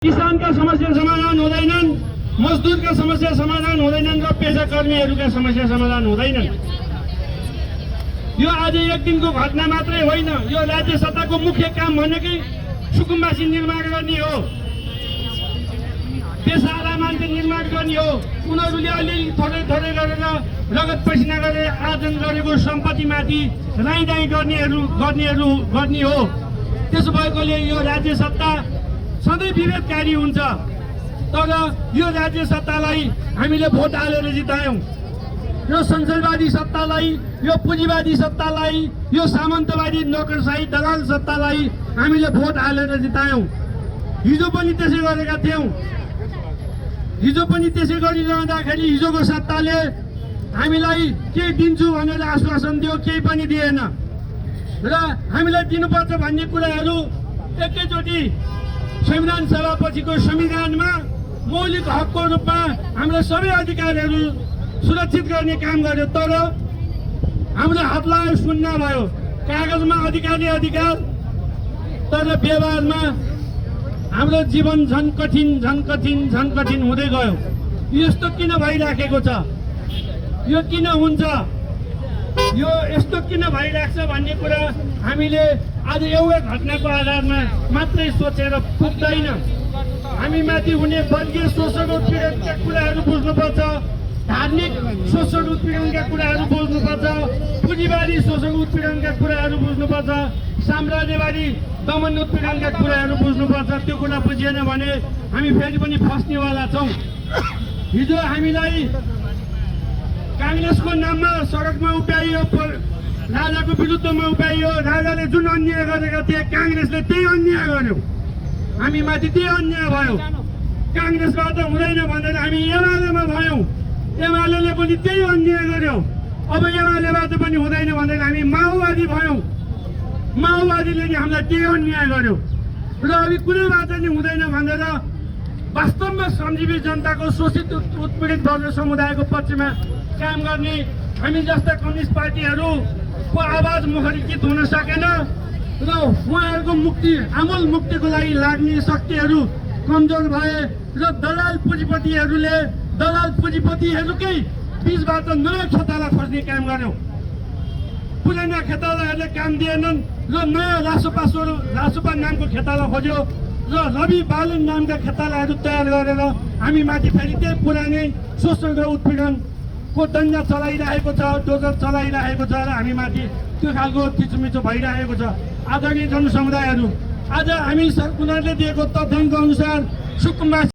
किसानका समस्या समाधान हुँदैनन्, मजदुरका समस्या समाधान हुँदैनन् र पेशाकर्मीहरूका समस्या समाधान हुँदैनन्। यो आज एक दिनको घटना मात्रै होइन, यो राज्य सत्ताको मुख्य काम भनेकै सुकुम्बासी निर्माण गर्ने हो, पेसाला मान्छे निर्माण गर्ने हो। उनीहरूले अलिअलि थोरै थोरै गरेर रगत पसिना गरेर आर्जन गरेको सम्पत्तिमाथि राइदाइ गर्ने हो। त्यसो भएकोले यो राज्य सत्ता सधैँ विभेदकारी हुन्छ। तर यो राज्य सत्तालाई हामीले भोट हालेर जितायौँ। यो संसदवादी सत्तालाई, यो पुँजीवादी सत्तालाई, यो सामन्तवादी नोकरशाही दलाल सत्तालाई हामीले भोट हालेर जितायौँ। हिजो पनि त्यसै गरेका थियौँ। हिजो पनि त्यसै गरिरहँदाखेरि हिजोको सत्ताले हामीलाई केही दिन्छु भनेर आश्वासन दियो, केही पनि दिएन। र हामीलाई दिनुपर्छ भन्ने कुराहरू एकैचोटि संविधान सभापछिको संविधानमा मौलिक हकको रूपमा हाम्रो सबै अधिकारहरू सुरक्षित गर्ने काम गर्यो। तर हाम्रो हातलाई शून्य भयो। कागजमा अधिकारले अधिकार, तर व्यवहारमा हाम्रो जीवन झन् कठिन हुँदै गयो। यस्तो किन भइराखेको छ, यो किन हुन्छ, यो यस्तो किन भइरहेको छ भन्ने कुरा हामीले आज एउटा घटनाको आधारमा मात्रै सोचेर पुग्दैन। हामी माथि हुने वर्गीय शोषण उत्पीडनका कुराहरू बुझ्नुपर्छ, धार्मिक शोषण उत्पीडनका कुराहरू बुझ्नुपर्छ, पुँजीवादी शोषण उत्पीडनका कुराहरू बुझ्नुपर्छ, साम्राज्यवादी दमन उत्पीडनका कुराहरू बुझ्नुपर्छ। त्यो कुरा बुझिएन भने हामी फेरि पनि फस्नेवाला छौँ। हिजो हामीलाई काङ्ग्रेसको नाममा सडकमा उभ्याइयो, राजाको विरुद्धमा उभ्याइयो। राजाले जुन अन्याय गरेका थिए काङ्ग्रेसले त्यही अन्याय गर्यो, हामी माथि त्यही अन्याय भयो। काङ्ग्रेसबाट हुँदैन भनेर हामी एमालेमा भयौँ, एमाले पनि त्यही अन्याय गर्यो। अब एमालेबाट पनि हुँदैन भनेर हामी माओवादी भयौँ, माओवादीले नि हामीलाई त्यही अन्याय गर्यो। र अब कुनैबाट नि हुँदैन भनेर वास्तवमा श्रमजीवी जनताको शोषित उत्पीडित वर्ग समुदायको पक्षमा काम गर्ने हामी जस्ता कम्युनिस्ट पार्टीहरूको आवाज मुखरित हुन सकेन। र उहाँहरूको मुक्ति, आमूल मुक्तिको लागि लाग्ने शक्तिहरू कमजोर भए र दलाल पुँजीपतिहरूकै बिचबाट नयाँ खेताला खोज्ने काम गर्यो। पुराना खेतालाहरूले काम दिएनन् र नयाँ रासोपा नामको खेताला खोज्यो र रवि बालन नामका खेतालाहरू तयार गरेर हामी माथि फेरि त्यही पुरानै शोषण र उत्पीडनको दण्ड चलाइरहेको छ, डोजर चलाइरहेको छ र हामी माथि त्यो खालको थिचोमिचो भइरहेको छ। आदरणीय जनसमुदायहरू, आज हामी उनीहरूले दिएको तथ्याङ्क अनुसार सुकुम्बासी